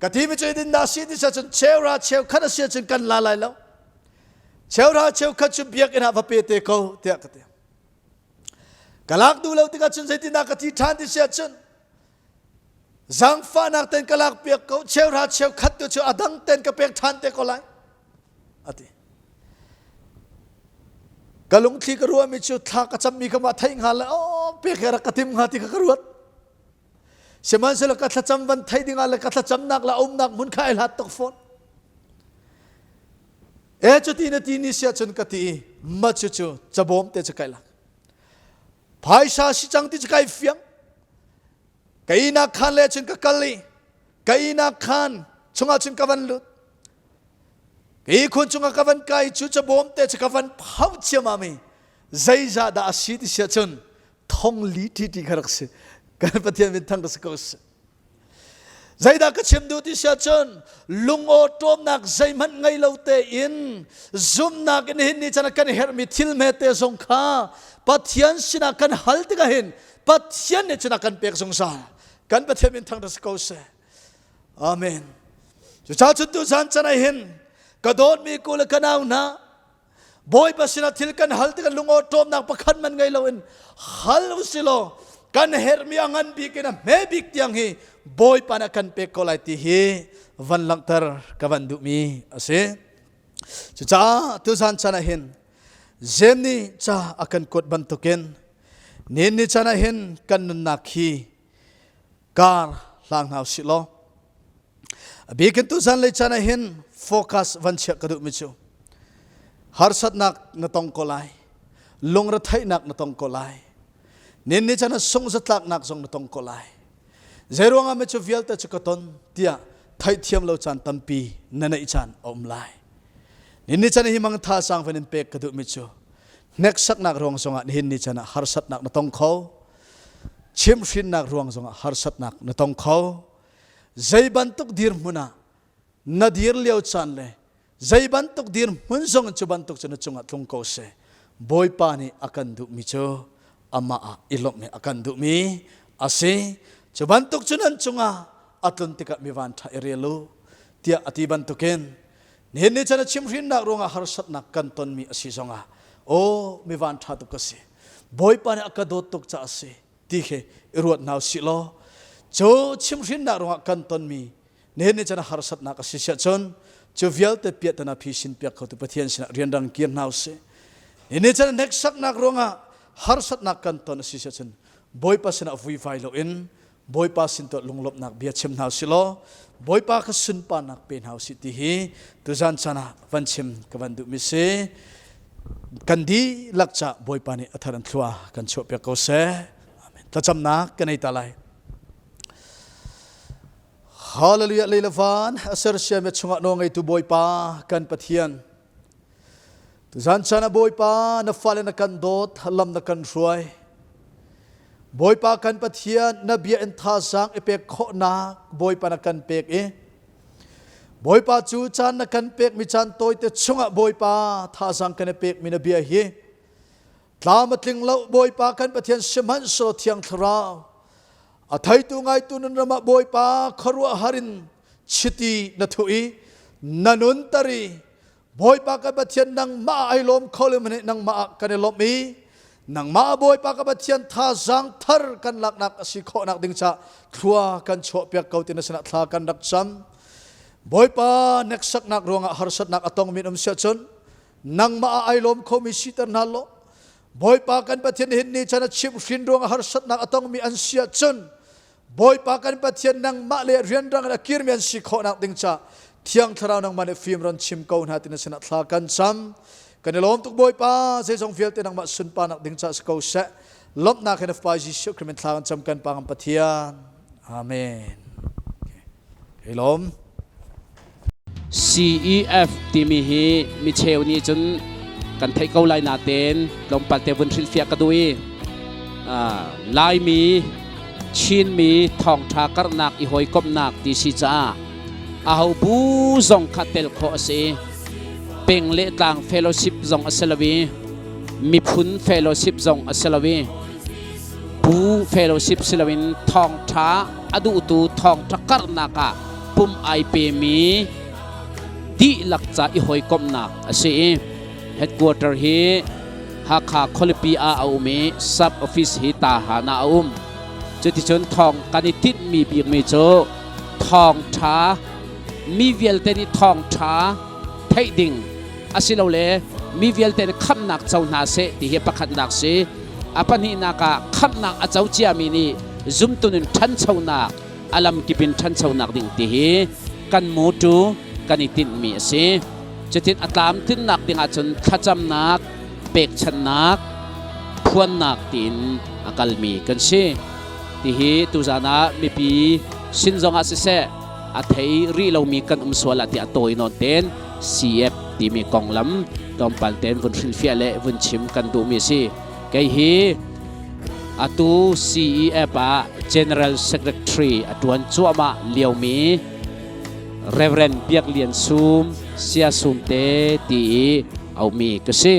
ka ti mi cu din dah si ti cun cheuhra cheukhat a si cun kan la lai lo cheuhra cheukhat cu biakinn ah va pe te ko tiah ka ti ka lak duh lo tikah cun zeitindah ka ti ṭhan ti si ahcun zaangfahnak ten ka lak piak ko cheuhra cheukhat tu cu a dang ten ka pek ṭhan te ko lai a ti ka lungthli ka ruahmi cu thla ka cammi ka mah theih hnga le oh pek he rak ka tim hnga ti kha ka ruat sihmanhsehlaw ka thlacam van theih dingah le ka thlacamnak le umnak hmun kha ai hlat tuk fawn E cuti na ti ni sia cun ka ti i ma cu cu cabawm te cu kai lak. Phaisa si cang ti cu kai fiang. Ka inak khan le cun ka kal i ka inak khan chungah cun ka van lut. Ka ihkhun cungah ka van kai cu cabawm te cu ka van phau ciamam i zeizah dah a si ti sia cun thong li ti ti kha rak si. Kan Pathian min thang ka si ko si. Zeidah ka chim duh ti si ahcun lungawṭawmnak zeihmanh ngei lo tein zumhnak in hin ni can kan herhmi thil hmete zong kha Pathian sinah kan hal tikah hin Pathian nih cun a kan pek zungzal. Kan Pathian min thangṭhat si ko seh. Amen. Cucaah cun tuzan can ah hin ka dawtmi ku le ka nau hna Bawipa sinah thil kan hal tikah lungawṭawmnak pakhat man ngei loin hal usilaw kan herhmi a ngan bik in a hme bik tiang hi Bawipa nih a kan pek ko lai ti hi van langhter ka van duhmi a si. Cucaah tuzan chan ah hin Jeim nih ca a kan kuat bantukin nihin ni chan ah hin kan nunnak hi kar hlang hna usih law A bikin tuzan lei caan ah hin focus van chiah ka duhmi cu harsatnak na tong ko lai, lungretheihnak na tong ko lai, nin ni caan ah sungzatlaknak zong na tong ko lai. Zeiruangah mi cu vialte cu ka ton tiah theihthiam lo caan tampi na neih caan a um lai. Nin ni caan hi mang tha sang van in pek ka duhmi cu hneksaknak ruang zongah nihin ni caan ah harsatnak na tong kho, chimhhrinnak ruang zongah harsatnak na tong kho. Zei bantuk dirhmun ah. Na dir lio caan le zei bantuk dirhmun zong in cu bantuk cu na cungah tlung ko seh. Bawipa nih a kan duhmi cu amah ah i lawmh hi a kan duhmi a si. Cu bantuk cu nan cungah a tlun tikah mi van ṭha i rel u tiah a ti bantukin nihin ni chan a chimhrinnak ruangah harsatnak kan tonmi a si zongah aw mi van ṭha tuk ka si. Bawipa nih a ka dawt tuk caah a si ti khi i ruat hna usih law cu chimhrinnak ruangah kan tonmi nihin ni chan harsatnak a si siah cun cu vialte piahtana phisin piak khotu Pathian sinah rianrang kir hna usih. Nihin ni chan hneksaknak ruangah harsatnak kan ton a si siah cun Bawipa sinah vuivai loin Bawipa sin tuah lunglawmhnak bia chim hna usih law Bawipa kha sunparnak pe hna usih ti hi tuzan chan ah van chim ka van duhmi si. Kan dihlak ca Bawipa nih a thar an thlua kan chuah piak ko seh. Amen. Thlacamnak kan ei ta lai. Hallelujah lei le van a sersiam chungah nawl ngeitu Bawipa kan Pathian. Tuzan chan ah Bawipa na fale na kan dawt lam na kan hruai. Bawipa kan Pathian na bia in thazaang i pek khawhnak Bawipa na kan pek i Bawipa cu caan na kan pekmi caan tawite chungah Bawipa thazaang kan i pekmi na bia hi tlam a tling lo Bawipa kan Pathian sihmanhsehlaw Thiang Thlarau A theitu ngaitu nan ram ah Bawipa khuaruahhar in chiti na thuh i na nunter i Bawipa ka Pathian nangmah ai lawm kho le mene nangmah ah kan i lawmh i nangmah Bawipa ka Pathian thazaang thar kan laknak a si khawhnak ding ca thlua kan chuahpiak ko ti na sinah thla kan rak cam. Bawipa neksaknak ruangah harsatnak a tongmi um siah cun nangmah ah ai lawm khomi siter hna law Bawipa kan Pathian hin ni chan a chimhhrin ruangah harsatnak a tongmi an si ahcun Bawipa kan Pathian nangmah le rianrang in a kirmi an si khawhnak ding ca Thiang Thlarau nangmah nih fim ron chim ko hna tina sinah thla kan cam. Kan i lawm tuk Bawipa, zeizong vialte nangmah sunparnak ding ca si ko seh. Lawmhnak he na Fapa Jesuh Khrist min thla kan cam kan Pa kan Pathian. Amen. Okay. Lawm. CEF timi hi micheu nih cun kan theih ko lai natein tlawmpal te vun hrilhfiah ka duh i Laimi Chinmi thawngṭha karhnak i hawikomhnak ti si caah aho bu zong kha tel khawh a si. Peng le tlang fellowship zong a si lo i miphun fellowship zong a si lo i bu fellowship si loin thawngṭha a duhtu thawngṭha karhnak ah pum ai pemi dihlak ca i hawikomhnak a si i headquarter hi Hakha khualipi ah a um i sub office hi Tahan ah a um. Cuticun thawng kan i tinhmi bikmi cu thawngṭha mi vialte nih thawngṭha theih ding asilole mi vialte nih khamhnak co hna seh ti hi pakhatnak si. A pahnihnak ah khamhnak a co ciami nih zumtun in ṭhanchonak a lamkip in ṭhanchonak ding ti hi kan mawṭu kan i tinhmi a si. Cutin a tlamtlinnak ding ahcun thlacamnak, pekchanhnak, phuannak tiin a kalmi kan si. Tihi tuzan ah mipi sin zongah siseh a thei rih lomi kan um sual ah tiah tawi nawn ten CF timi konglam tlawmpal ten vun hrilhfiah le vun chim kan duhmi a si. Kei hi atu CEF ah General Secretary a ṭuan cuahmah liomi Reverend Biak Lian Sum, Sia Sum te ti i aumi ka si.